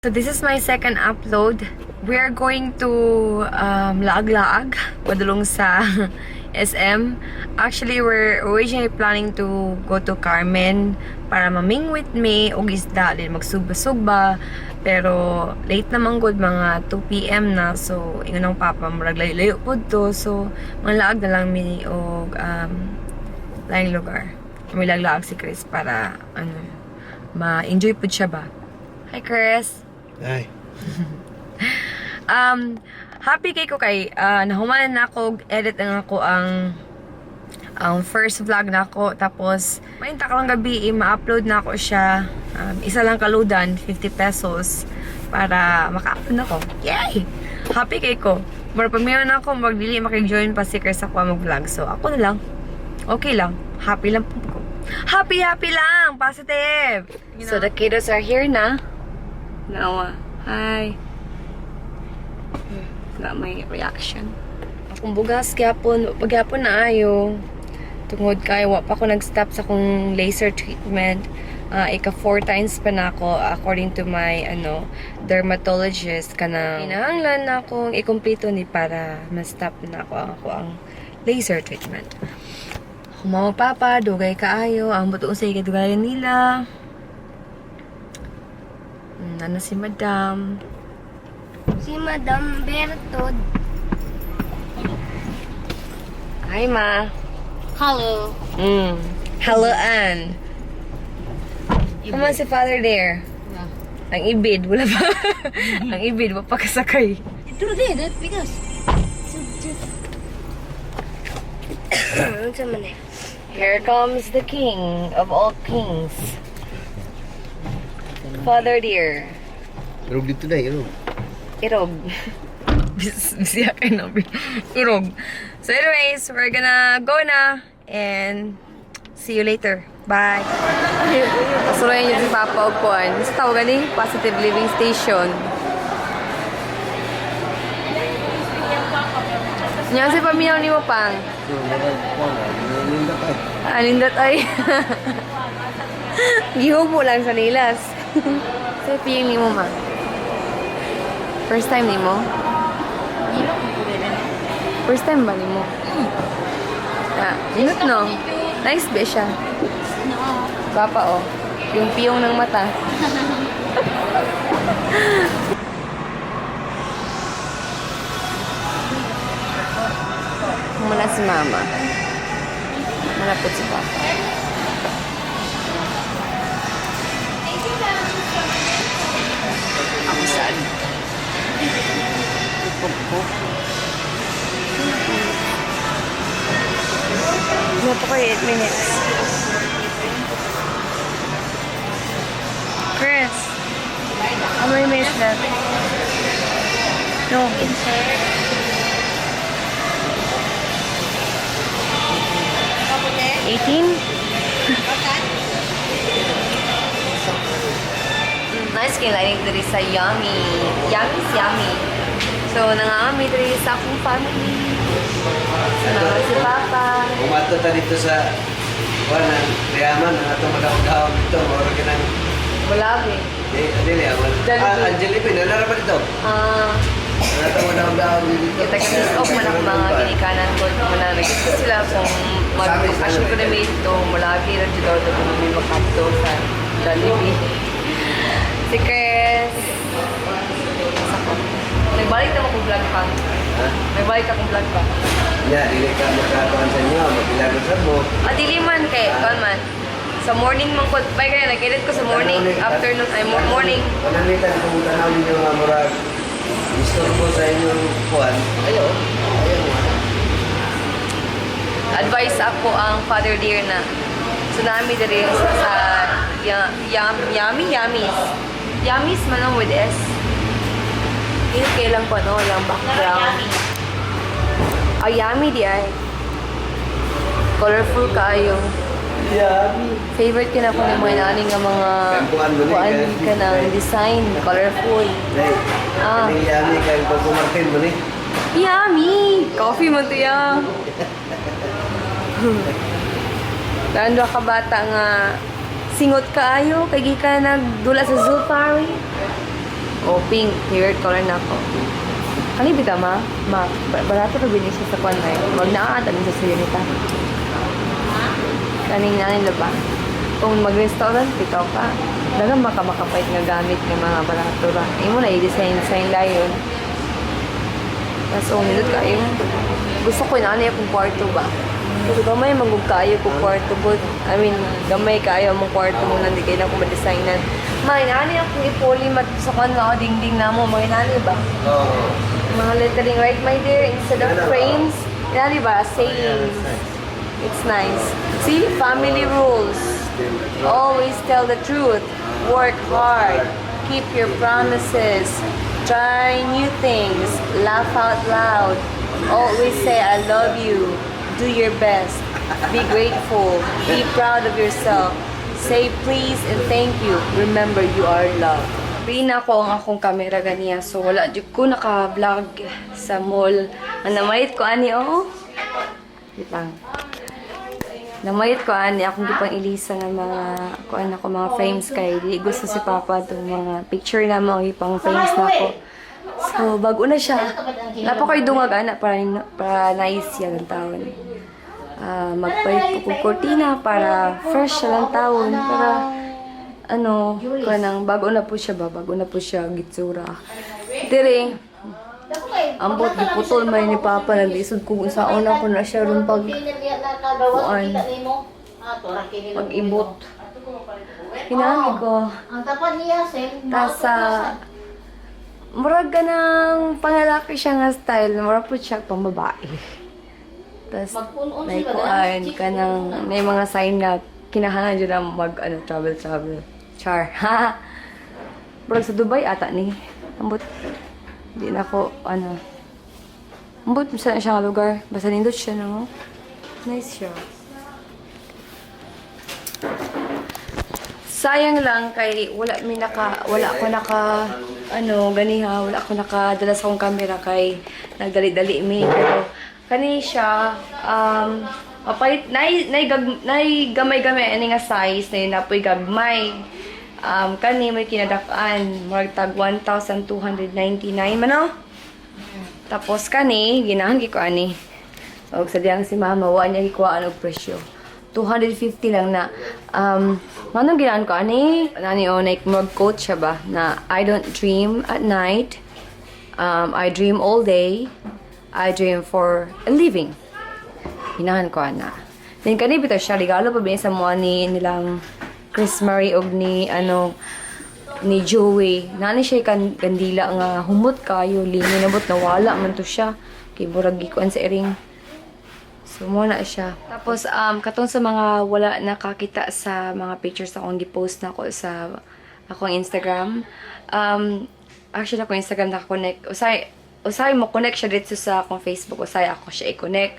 So this is my second upload. We are going to Laag-Laag, padulong sa SM. Actually, we're originally planning to go to Carmen para mamingwit me og isda din magsugba-sugba. Pero late naman gud, mga 2 p.m. na. So ingon ang papa, murag layo-layo pud to. So manlaag na lang mi og laing lugar. May laglaag si Chris para ano, ma-enjoy pud siya ba. Hi, Chris. Ay. Happy kay ko kay nahuman na ako og edit ang ako ang first vlog na ako, tapos mainta ka lang gabi eh, ma-upload na ako siya. Isa lang kaludan, 50 pesos para maka-upload na ako. Yay! Happy kay ko. Pero pag meron ako, magdili makig-join pa si Chris ako mag-vlog. So ako na lang. Okay lang. Happy lang po ko. Happy, happy lang! Positive! So the kiddos are here na. Nawa. Hi. Wala may reaction. Akong bugas gyapon, pagyapon na ayo. Tungod kay wa pa ko nag-stop sa akong laser treatment. Ika four times pa na ako according to my ano dermatologist, kanang kinahanglan na akong ikumpleto ni para ma-stop na ako ang ako ang laser treatment. Akong mama, papa, dugay kaayo, ang buto sa ikadugayan nila. Ano si Madam? Si Madam Bertod. Hi, Ma. Hello. Hello, Ann. Come si Father there. Ang ibid, wala pa. Ang ibid, wala pa kasakay. Ito din, that because. Ano man eh? Here comes the king of all kings. Father dear. Pero dito na, yun. Irog. Bisaya kayo na. Irog. So anyways, we're gonna go na and see you later. Bye. Pasuruyan niyo si Papa og kuan. Sa tawag gani, Positive Living Station. Nya si paminaw nimo pang. Nindot ay. Anindot ay. Gihubo lang sa nilas. Sa feeling nimo, ma? First time nimo? First time ba nimo? Ah, nindot no? Nice ba siya? Papa oh. Yung piyong ng mata. Muna si mama. Malapit si papa. Ako saan? Wala pa kayo 8 minutes. Chris, how many minutes left? No. 18? Nice kay lighting diri sa Yummy. Yummy's yummy. So, nangangami diri sa akong family. So, naman si Papa. Umato ta dito sa kuan ang Riyaman, ang atong madaog-daog dito, mura ka ng Bulabi. Di, dili aman. Jollibee. Ah, ang Jollibee, nanara pa dito. Ah, Ang atong madaog-daog dito. Kita kasi off man ako mga ginikanan ko. Muna nag-gusto sila kung mag-bakasyon ko na may ito. Mulagi ra jud daw kung may makadto sa Jollibee. Si Chris. Sako. Nagbalik na akong vlog pa. Ha? Nagbalik akong vlog pa. Ya, dili ka makakuan sa inyo, mabilago sa mo. Ah, dili man kay kuan man. Sa morning man ko, bay kaya nag-edit ko sa morning, afternoon, ay morning. Pananglitan kung tanaw ninyo nga murag istorbo sa inyong kuan. Ayo, ayo mo. Advice ako ang father dear na tsunami diri sa yummy yummies. Yummies man ang with S. Init kayo lang po, no? Walang background. Ay, yummy di ay. Colorful kaayo. Yummy. Favorite ka na ko ng mga nani nga mga Kuan mo ni, kuan ka ng design, colorful. Day, Ah. kaning yummy kay Coco Martin mo ni. Yummy! Coffee man to ya. Tando ka bata nga singot kaayo kay gikan nagdula sa Zufari. O pink, favorite color na ako. Kani bitaw ma? Ma, barato ra bini siya sa kwan na yun. Wag naa sa Sionita. Kaning nanin ba? Kung mag-restaurant bitaw ka, daghang maka makapait nga gamit nga mga barato ra. Imo na i-design design dayon. Tapos oh, nindot kayo. Gusto ko na ano akong kwarto ba. Pero gamay magug kaayo ko kwarto but I mean, gamay kaayo among kwarto mo nandi kay na ko ma-designan. Ma, inaani akong ipoli mat sa kan nga dingding namo, mga inani ba? Oo. Mga lettering, right, my dear? Instead of frames, inani ba? Sayings. It's nice. See? Family rules. Always tell the truth. Work hard. Keep your promises. Try new things. Laugh out loud. Always say, "I love you." Do your best. Be grateful. Be proud of yourself. Say please and thank you. Remember, you are loved. Pina ko ang akong camera ganiya. So, wala jud ko naka-vlog sa mall. Ang namalit ko ani, oh. Wait lang. Namayit ko ani akong gipang ilisa nga mga kuan ako mga frames kay di gusto si Papa tong mga picture na mga ipang frames na ako. So bago na siya. Napa ko'y dungag ana para nice siya ng taon. Ah, magpalit ko kog kortina para fresh siya lang taon para ano kanang bago na po siya ba, bago na po siya gitsura. Dire ambot giputol may ni Papa, naglisod ko kung saan ako na siya ron pag kuan pag-ibot. Hinami ko. Ang tapat niya, Sen. Tas sa murag ka ng pangalaki siya nga style, murag po siya pang babae. Tas Magpunon may sila, kuan dahil ka ng may mga sign na kinahanglan dyan na mag ano, travel travel. Char. Ha. Murag sa Dubai ata ni. Ambot. Di na ako ano. Ambot sa siya nga lugar. Basta nindot siya no. Nice siya. Sayang lang kay wala ako naka ano ganiha, wala ako nakadala sa akong camera kay nagdali-dali mi, pero kani siya mapalit nay nay, gag, nay gamay-gamay ani nga size na napoy gagmay, kani may kinadak-an murag tag 1,299 man no. Tapos kani ginahan gi ko ani og sa diyang si mama wa niya gikuhaan og presyo. 250 lang na. Manong ginaan ko ani? Nani o like mag quote siya ba na "I don't dream at night. I dream all day. I dream for a living." Hinahan ko ana. Then kani bitaw siya regalo pa ba sa mga ni nilang Chris Marie og ni ano ni Joey. Nani siya kan kandila nga humot kayo lini nabot nawala man to siya. Kay murag gikuan sa iring. So, mo na siya. Tapos, katong sa mga wala nakakita sa mga pictures akong gipost na ako sa akong Instagram. Actually, akong Instagram nakakonect. Usay mo connect siya dito sa akong Facebook. Usay ako siya i-connect.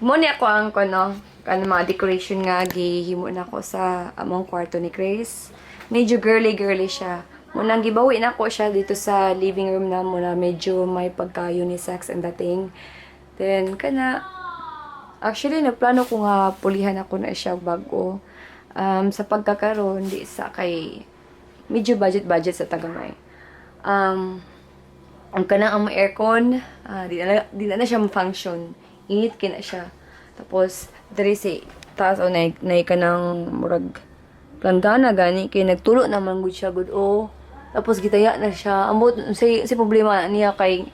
Mo ni ako ang kuno, kan mga decoration nga gihimo na ako sa among kwarto ni Grace. Medyo girly-girly siya. Munang gibawi na ko siya dito sa living room na mo na medyo may pagka-unisex ang dating. Then, kana, actually, nagplano ko nga pulihan ako na siya bago. Sa pagkakaroon, di sa kay, medyo budget-budget sa tagamay. Ang kanang ang aircon, di na siya function. Init kina siya. Tapos, diri si taas o na, na kanang murag planggana gani kay nagtulo naman gud siya gud o. Tapos gitaya na siya. Ambot si problema niya kay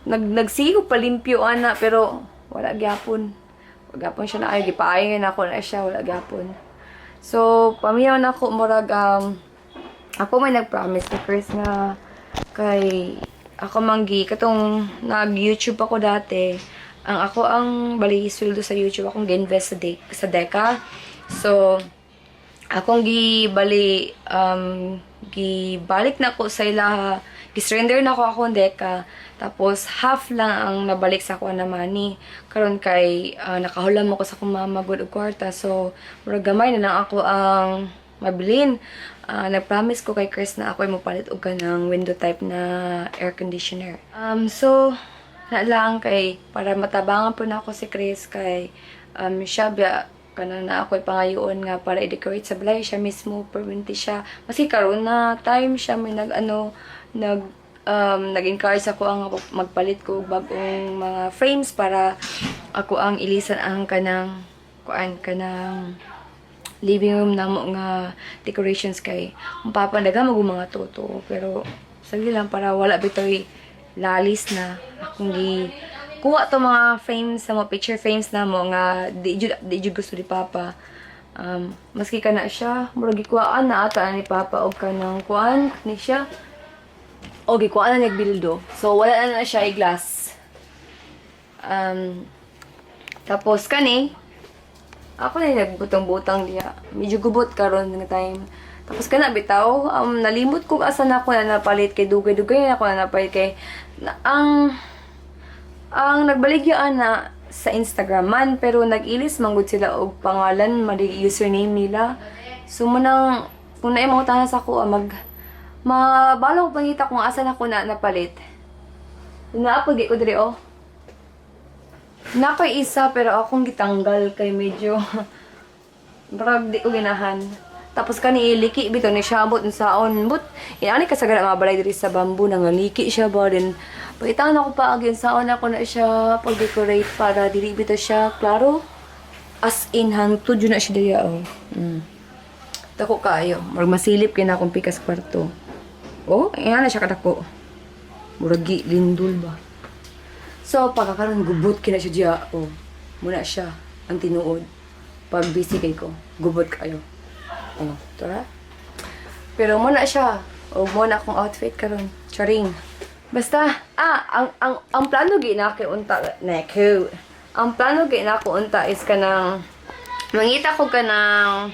nagsigo palimpyo ana pero wala gyapon. Wala gyapon siya na ay gipaayon ako na siya, wala gyapon. So pamiyaw na ako murag ako may nag-promise ni Chris nga kay ako manggi katong nag-YouTube ako dati, ang ako ang bali sweldo sa YouTube akong gi-invest sa Deka. So akong gi bali gibalik na ko sa ila, gi-surrender na ko akong Deka, tapos half lang ang nabalik sa ako na money karon kay nakahulam ako sa akong mama gud og kwarta, so murag gamay na lang ako ang mabilin. Nag-promise ko kay Chris na ako ay mopalit og kanang window type na air conditioner. So na lang kay para matabangan po na ako si Chris kay siya biya. Kanang na ako'y pangayoon nga para i-decorate sa balay siya mismo, permanente siya. Maski karon na time siya may nag ano nag nag-encourage ako ang magpalit ko og bag-ong mga frames para ako ang ilisan ang kanang kuan, kanang living room namo nga decorations kay ang papa daga mag mga toto, pero sagli lang para wala bitoy lalis na akong gi kuha to mga frames sa mga picture frames na mo nga di jud gusto ni papa. Maski kana siya, murag gikuhaan na ata ni papa og kanang kuan ni siya o gikuhaan na nagbildo, so wala na na siya i-glass. Tapos kani ako na nagbutang-butang diya. Medyo gubot karon nga time. Tapos kana bitaw, nalimot ko asa na ako na napalit kay dugay-dugay na ako na napalit kay na, ang nagbaligya na sa Instagram man, pero nag-ilis man gud sila og pangalan, mali username nila. So munang kung naay mangutahan sa ako, mag mabalo ko pangita kung asa na ako na napalit. Naapod ko diri oh. Nakoy isa pero akong gitanggal kay medyo brag di ko ginahan. Tapos kani iliki bitaw ni siya abot saon but inani kasagara mga balay diri sa bamboo nga liki siya ba din. Pagitan ako pa agin saon ako na siya pag-decorate para dili bitaw siya klaro. As in hangtod jud na siya diri oh. Dako kaayo. Murag masilip kay na akong pikas kwarto. Oh, ingana siya kadako. Murag gi lindol ba. So, pagkakaroon, gubot kina siya diya. Oh, muna siya ang tinuod. Pag busy kay ko, gubot kayo. Oh, tara. Pero muna siya. O muna akong outfit karon. Charing. Basta, ang plano gi na kay unta neko. Ang plano gi na ko unta is kanang mangita ko kanang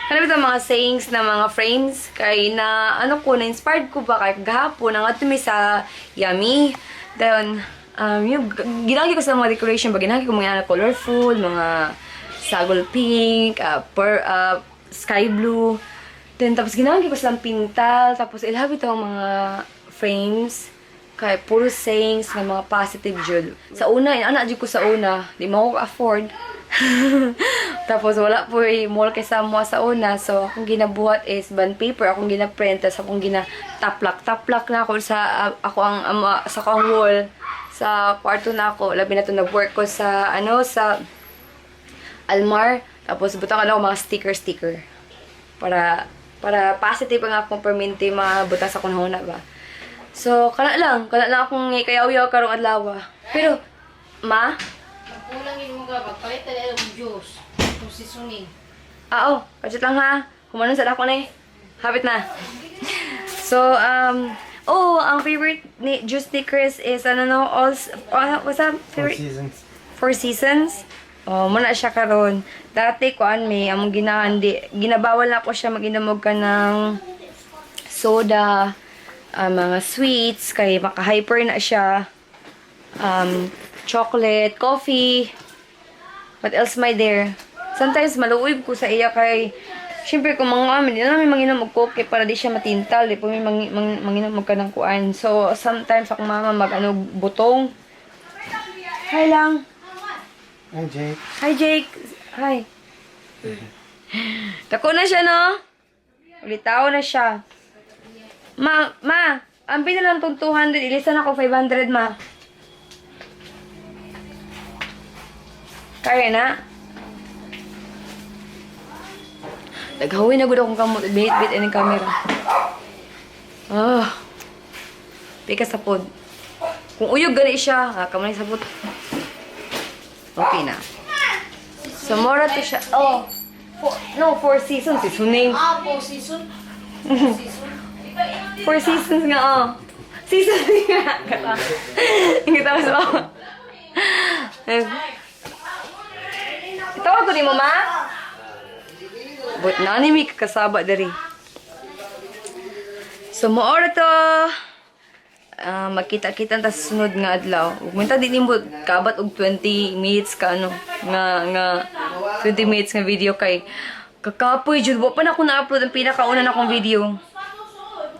ano ba mga sayings na mga frames kay na ano ko na inspired ko ba kay gahapon ang adto mi sa Yummy. Then yung ginagi ko sa mga decoration ba, ginagi ko mga colorful, mga sagol pink, sky blue. Then tapos ginagi ko silang pintal, tapos ilabi ito ang mga frames kay puro sayings nga mga positive jud. Sa una, ana jud ko sa una, di mo ko afford. Tapos wala po mall kay sa mo sa una. So akong ginabuhat is bond paper, akong gina-print, tapos akong gina-taplak-taplak na ako sa ako ang sa akong wall sa kwarto na ako. Labi na to nag-work ko sa ano sa Almar. Tapos butang ako mga sticker-sticker para para positive ang akong perminti mabutang sa kunhona ba. So, kana lang akong ikayaw-yaw karong adlaw. Pero, ma, Kulangin mo ka, magpalit na ng juice. Kung seasoning. Ah, oh, kadjut lang ha. Humanon sa dako na eh. Hapit na. So, oh, ang favorite ni juice ni Chris is, ano no, all, what's that? Four Favorite? Seasons. Four Seasons. Oh, muna siya karon. Dati kuan may among ginahan di ginabawal na ko siya mag-inom og kanang soda, mga sweets kay maka-hyper na siya. Chocolate, coffee. What else may there? Sometimes maluoy ko sa iya kay syempre kung mga amin, di na namin manginom og coke para di siya matintal, di po may manginom og kanang kuan. So sometimes akong mama mag ano butong. Hi lang. Hi, Jake. Hi, Jake. Hi. Dako na siya, no? Ulitaw na siya. Ma, ma, ang na lang tong 200. Ilisan ako 500, ma. Kaya na? Naghawin na gud akong kamot. Bit-bit ining camera. Ah. Pika sa pod. Kung uyog gani siya, kamo na sabot. Okay na. So, mora to siya. Oh. Four, no, Four Seasons. Seasoning. Ah, four season? Four season? Four Seasons nga, oh. Seasons nga. Kata. Kita sa mama. Itawag ko ni mama. But nani mi kakasaba diri. So, maora to. Magkita-kita ta sa sunod nga adlaw. Ug minta di nimo kabat og 20 minutes ka ano nga nga 20 minutes nga video kay kakapoy jud, wa pa na ako na-upload ang pinakauna na akong video.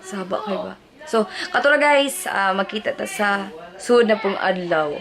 Saba kay ba. So, katulad guys, magkita ta sa sunod na pong adlaw.